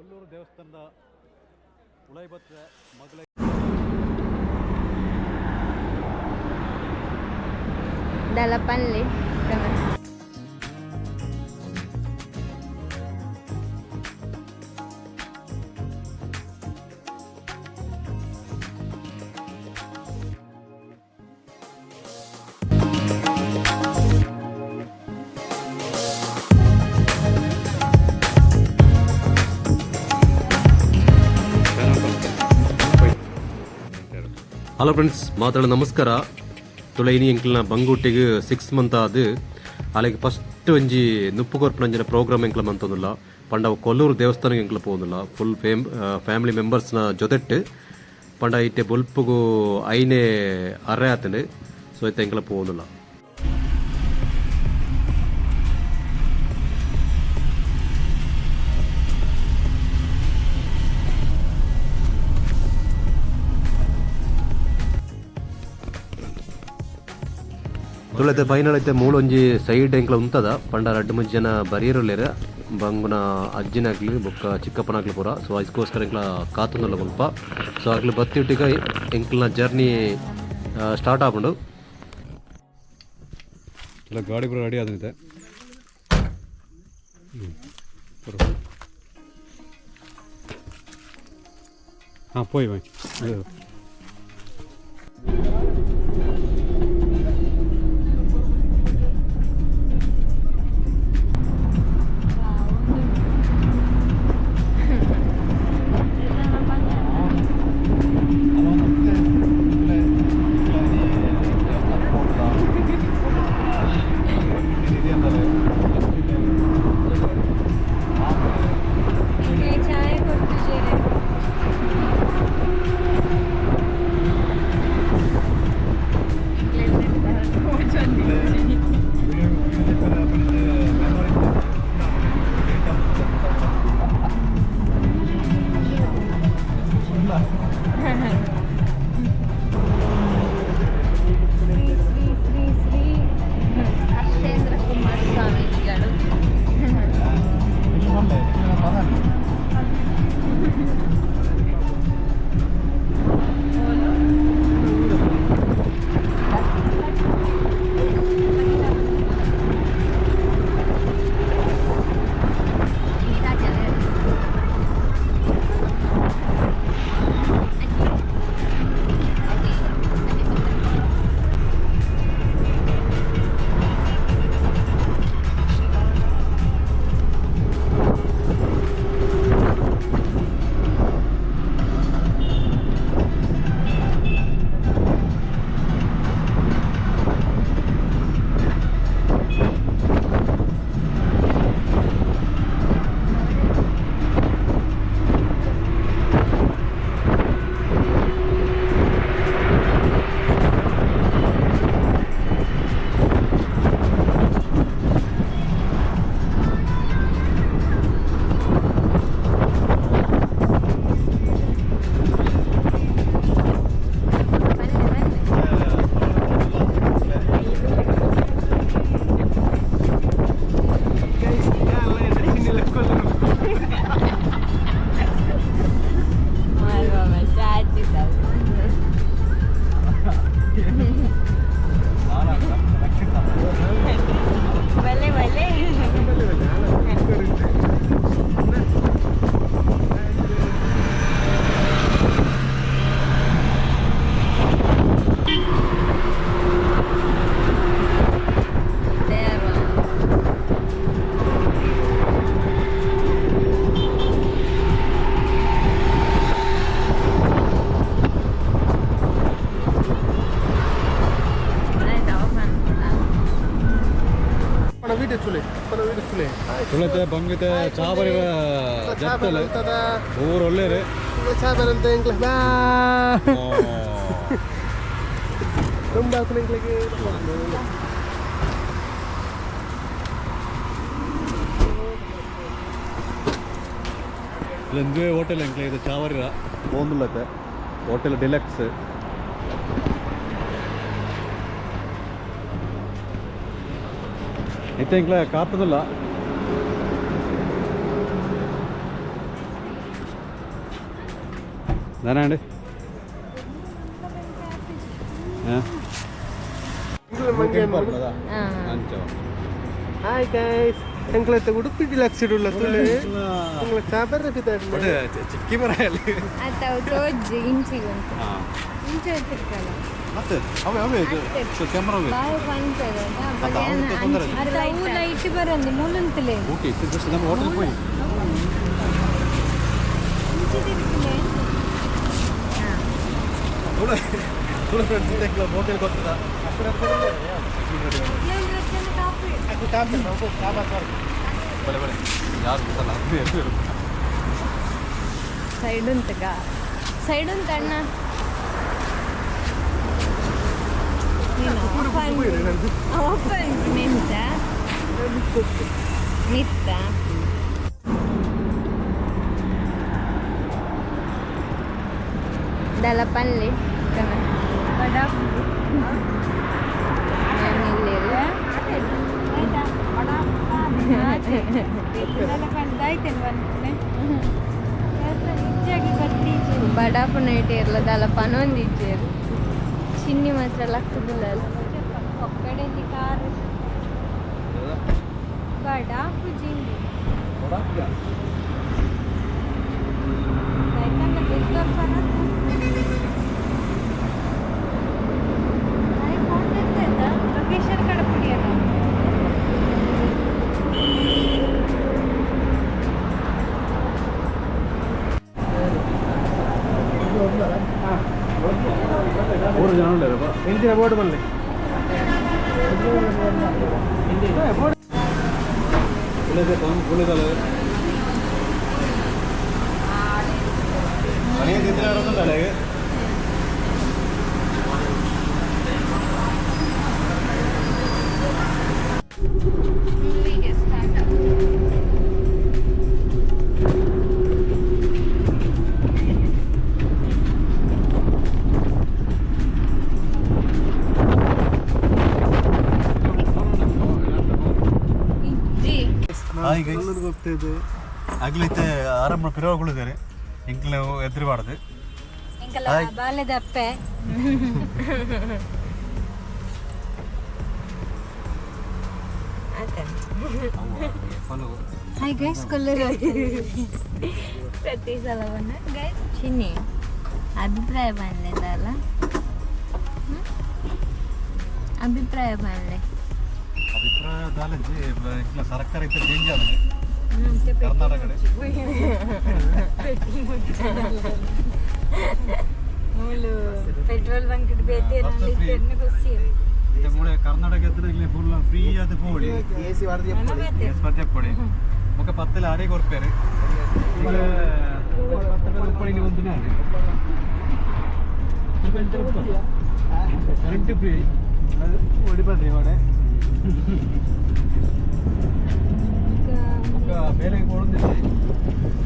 ಕೊಲ್ಲೂರು ದೇವಸ್ಥಾನದ ಉಳೈಬತ್ತೆ ಮಗಳ. Dalapanli. Hello friends, ಮಾತಾಡ ನಮಸ್ಕಾರ. ತುಳೈನಿ ಎಂಕ್ಲನ ಬಂಗೂಟಿಗೆ 6 ಮಂತ್ ಆದ್ ಅಲೆಗ್ ಫಸ್ಟ್ ಒಂಜಿ ನುಪ್ಪು ಕೊರ್ಪುನಂಚಿನ ಪ್ರೋಗ್ರಾಮ್ ಎಂಕ್ಲ ಮಂತೊಂದುಲ್ಲ. ಪಂಡ ಅವು ಕೊಲ್ಲೂರು ದೇವಸ್ಥಾನಕ್ಕೆ ಎಂಕ್ಲ ಪೋವೊಂದುಲ್ಲ, ಫುಲ್ ಫ್ಯಾಮಿಲಿ ಮೆಂಬರ್ಸ್ನ ಜೊತೆಟ್. ಪಂಡ ಇತ್ತೆ ಬೊಲ್ಪುಗು ಐನೆ ಅರೆ ಆತುಂಡು. ಸೊ ಇತ್ತೆ ಎಂಕ್ಲ ಪೋವೊಂದುಲ್ಲ. ತುಳತೆ ಫೈನಲ್ ಐತೆ. ಮೂಲೊಂಜಿ ಸೈಡ್ ಎಂಕ್ಲ ಉಂತದ. ಪಂಡ ರಡ್ಡ್ ಮೂಜಿ ಜನ ಬರಿಯರುಲ್ಲೆರ್, ಬಂಗುನ ಅಜ್ಜಿನಾಕ್ಲು ಬೊಕ್ಕ ಚಿಕ್ಕಪ್ಪನಾಕ್ಲು ಪೂರ. ಸೊ ಐಕ್ಕೋಸ್ಕರ ಎಂಕ್ಲ ಕಾತೊಂದುಲ್ಲ ಮುಲ್ಪ. ಸೊ ಅಕ್ಲು ಬತ್ತಿಟ್ಟಿಗ ಎಂಕ್ಲ್ನ ಜರ್ನಿ ಸ್ಟಾರ್ಟ್ ಆಪುಂಡು. ಇಲ್ಲ, ಗಾಡಿ ಪೂರ ರೆಡಿ ಆದಿದೆ. ಹಾಂ, ಪೋಯ್ ಬಾಯ್. ಚಾಯ್ ಕೊಡ್ತಿದ್ದೀರಿ. ಶ್ರೀ ಶ್ರೀ ಶ್ರೀ ಶ್ರೀ ಹರ್ಷೇಂದ್ರ ಕುಮಾರ್ ಸ್ವಾಮೀಜಿಗಳು. ಬನ್ನಿ ಬನ್ನಿ. ಬಲೆ ಬಲೆ. ದೇವ. ಆಯ್ತಾ, ಓಪನ್. ತುಳತೆ ಬಂಗಿತೆ ಚಾ ಬರಿ ಜತ್ತಲ್ ಊರು ಒಳ್ಳೇರು. ತುಂಬ. ಇಂದುವೆ ಹೋಟೆಲ್ ಎಂಕ್ಲೆ ಇದು ಚಾವರಿರ ಪೋಂದುಲ್ಲತೆ ಹೋಟೆಲ್ ಡಿಲೆಕ್ಸ್. ಇತ್ತೆ ಎಂಕ್ಲೆ ಕಾತದಲ್ಲ. ದಾನಾಂಡ್ ಹಾಯ್ ಗೈಸ್ ಎಂಕ್ಲತ್ತ ಉಡುಪಿ ಡಿಲಕ್ಸ್ ಇಡುಲ್ಲ ತುಳು ಎಂಕ್ಲ ಚಾಬರ್ ಚಿಕ್ಕಿ ಬರ ಅತ್ತ ಅವು ತೋಜ್ ಇಂಚಿಗುಂಟು ಇಂಚು ಹೋಗ್ತಿರ್ಕಲ್ಲ ಮತ್ತೆ ಅವೇ ಅವೇ ಕ್ಯಾಮ್ರಾ ಅವೇ ಬಾಯಿ ಪಂಚದ ಅತ್ತ ಅವ್ನು ತೊಂದರೆ ಇಲ್ಲ. ಅತ್ತ ಅವು ಲೈಟ್ ಬರಂದು ಮೂಲಂತಲೇ ಓಕೆ ಜಸ್ಟ್ ನಮ್ಮ ಹೋಟೆಲ್ ಹೋಗಿ ತುಳು ಫ್ರೆಂಡ್ಸ್ ಹೋಟೆಲ್ ಗೊತ್ತದ ಬಲೆ ಬಲೆ ಯಾರು ಗೊತ್ತಲ್ಲ ಅದು ಸೈಡ್ ಉಂಟಗ ಸೈಡ್ ಉಂಟ ಅಣ್ಣ ಓಪನ್ ನಿಂತ ನಿತ್ತ ದಲಪಲ್ಲಿ ಬಡಾಪು ನೈಟ್ ಇರ್ಲ ದಲ ಪನೊಂದಿಜ್ಜೇರು ಚಿನ್ನಿ ಮಾತ್ರ ಲಕ್ಕದಿಲ್ಲ ಲೊಕೇಶನ್ ಕಡೆ ಪುಡಿಯಲ್ಲ. ಮೂರು ಜನ ಉಳ್ಳಾರಪ್ಪ. ಇಂಚಿನ ಬೋರ್ಡ್ ಬನ್ನಿ. ಉಳಿದ ಉಳಿದಲ್ಲ ಮನೆಗೆ ತಿಂದ್ರೆ ಇರೋದಿಲ್ಲ ಹಾಗೆ. ಹೀಗೆ ಸ್ಟಾರ್ಟ್. ಇಜ್ಜಿ. ಹಾಯ್ ಗೈಸ್, ಆಗ್ಲೈತೆ ಆರಂಭ ಪಿರವಗಳಿದ್ದಾರೆ ಎಂಕ್ಲ ಎದುರುಬಾರ್ದು. ಹಾಯ್. ಬಾಲ್ಯದ ಅಪ್ಪೆ. Hi guys, Kollur. ಪ್ರತಿ ಸಲ ಬಂದ ಗೈಸ್. ಚಿನ್ನಿ, ಅಭಿಪ್ರಾಯ ಬಂದಿದ್ದಲ್ಲ? ಅಭಿಪ್ರಾಯ ಬಂದೆ. ಅಭಿಪ್ರಾಯ ದಾಲಜಿ ಎಂಕ್ಲ ಸರ್ಕಾರ ಇತ್ತ ಚೇಂಜ್ ಆಗಿದೆ ಕರ್ನಾಟಕ. ಮೂಲು ಪೆಟ್ರೋಲ್ ಬಂಕ್ ಬೇತೆ. ಖುಷಿ. ಮೂಳೆ ಕರ್ನಾಟಕ ಇಲ್ಲಿ ಫುಲ್ ಫ್ರೀ ಆದ ಪೋಳಿ. ಎ ಸಿ ವರದಿ. ಕೊಡಿ ಮುಖ ಪತ್ತಲ ಆರೇ ಕೊರ್ಪೇರು. ಈಗ ಒಂದು ಕರೆಂಟ್ ಫ್ರೀ. ಓಡಿ ಬಂದ್ರಿ ಮನೆ. ఒక ಬೇಲೆಗೆ ಪೋಡೊಂದಿದೆ.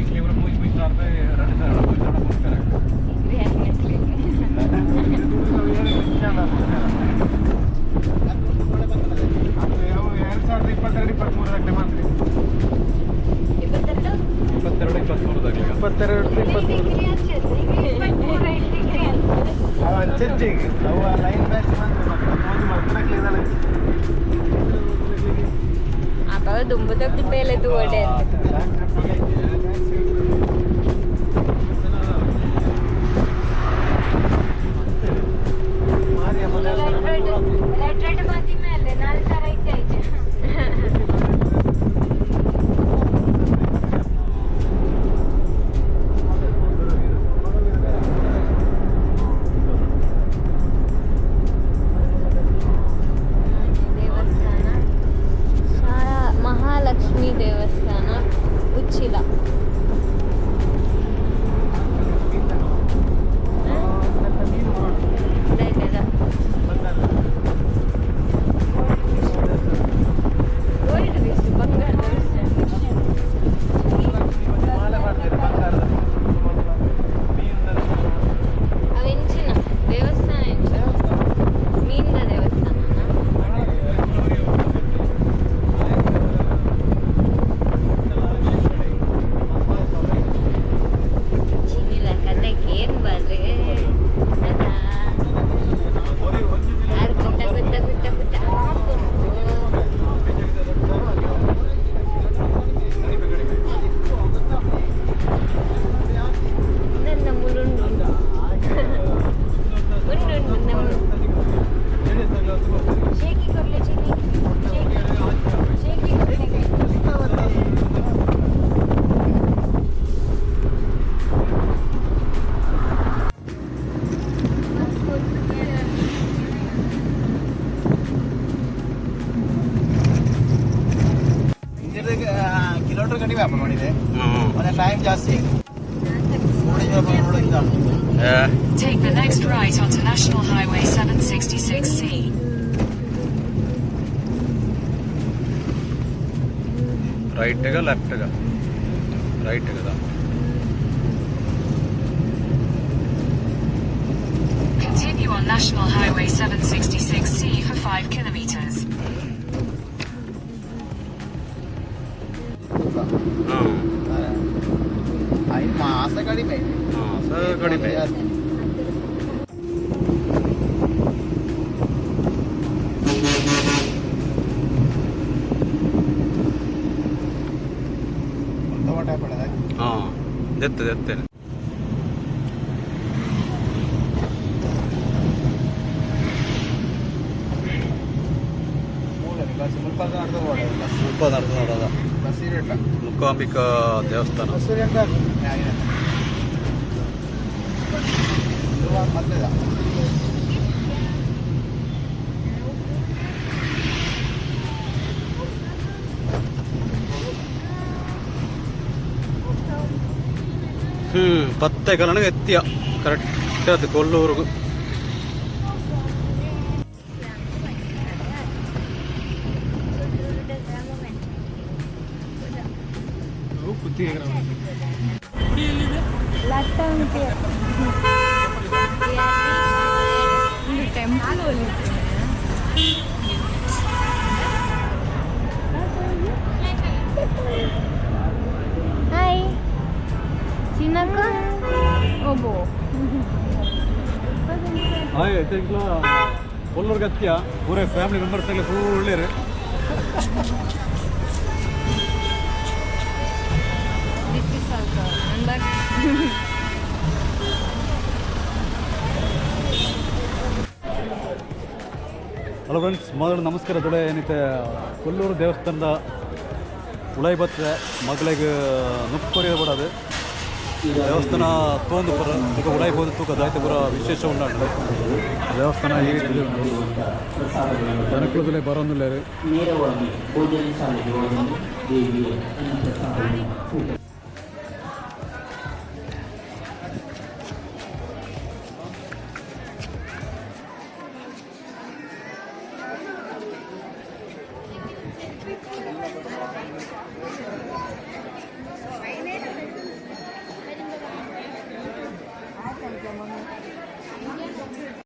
ಈಗ ಇವರು ಪೂಜೆ ಪೂಜೆ 1000 ರೂಪಾಯಿ, 2000, 3000 ಕೊಡ್ತಾರೆ. 2022 23 ಮಾತ್ರ. 22. 22 23. 22 23. ಅವ ಚರ್ಚಿಗೆ ಅವ ಲೈನ್ ಬ್ಯಾಚ್ ಮಾತ್ರ ಒಂದು ಮಕ್ಕಳ. ಅವಾಗ ದುಂಬುದಕ್ಕೆ ಬೇಲೆ ತೂವಡೆ ಅಂತ. ಲೆಟ್ರೆಡ್ ಮಾತಿ ಮೇಲೆ 4000 ಐತೆ ಐತೆ. ದೇವಸ್ಥಾನ, ಶಾಲಾ ಮಹಾಲಕ್ಷ್ಮಿ ದೇವಸ್ಥಾನ, Uchila. Take the next right onto National Highway 766C. ರೈಟ್ಗ ಲೆಫ್ಟ್ಗ right కదా. Continue on National Highway 766C for 5 kilometers. ಹಾಂ. ಮಾಸ ಕಡಿಮೆ. ಮಾಸ ಕಡಿಮೆ. ಹಾಂ, ದೆತ್ತೆ ದೆತ್ತೇನೆ. ಮುಲ್ಪ നടന്നു ನೋಡೋದ ಮೂಕಾಂಬಿಕಾ ದೇವಸ್ಥಾನ. ಪತ್ತೆ ಕಲನಗ ಎತ್ತಿಯ ಕರೆಕ್ಟ್ ಅದು ಕೊಲ್ಲೂರುಗು. ಟೆಂಪಲ್. ಹಾಯ್ ಚಿನ್ನಕ್ಕ ಒಬ್ಬೋ. ಹಾಯ್, ಐತೆ ಕೊಲ್ಲೂರ್ಗೆ ಹತ್ತಿಯ ಪೂರ ಫ್ಯಾಮಿಲಿ ಮೆಂಬರ್ಸ್ ಎಲ್ಲ full ಒಳ್ಳೆಯರು. This is also unbox. Hello friends, ಮೊದಲು ನಮಸ್ಕಾರ. ತೊಡೆ ಏನೈತೆ ಕೊಲ್ಲೂರು ದೇವಸ್ಥಾನದ ಉಳೈ ಬತ್ತೆ ಮಗಳಿಗೆ ನುಪ್ಪರಿ ಬಿಡೋದು ದೇವಸ್ಥಾನ ತೋಂದು ಪುರ ಈಗ ಉಳೈ ಹೋದ ತೂಕ ದಾಯ್ತ ಪುರ ವಿಶೇಷ ಉಂಟಾಂಡು. ದೇವಸ್ಥಾನ ಈ ರೀತಿ ಜನಕುಲದಲ್ಲೇ ಬರೋದಿಲ್ಲ. ನೇರವಾಗಿ ಭೋಜನ ಶಾಲೆಗೆ ಹೋಗಿ ದೇವಿಯ ಅನ್ನ ಪ್ರಸಾದವನ್ನು ಊಟ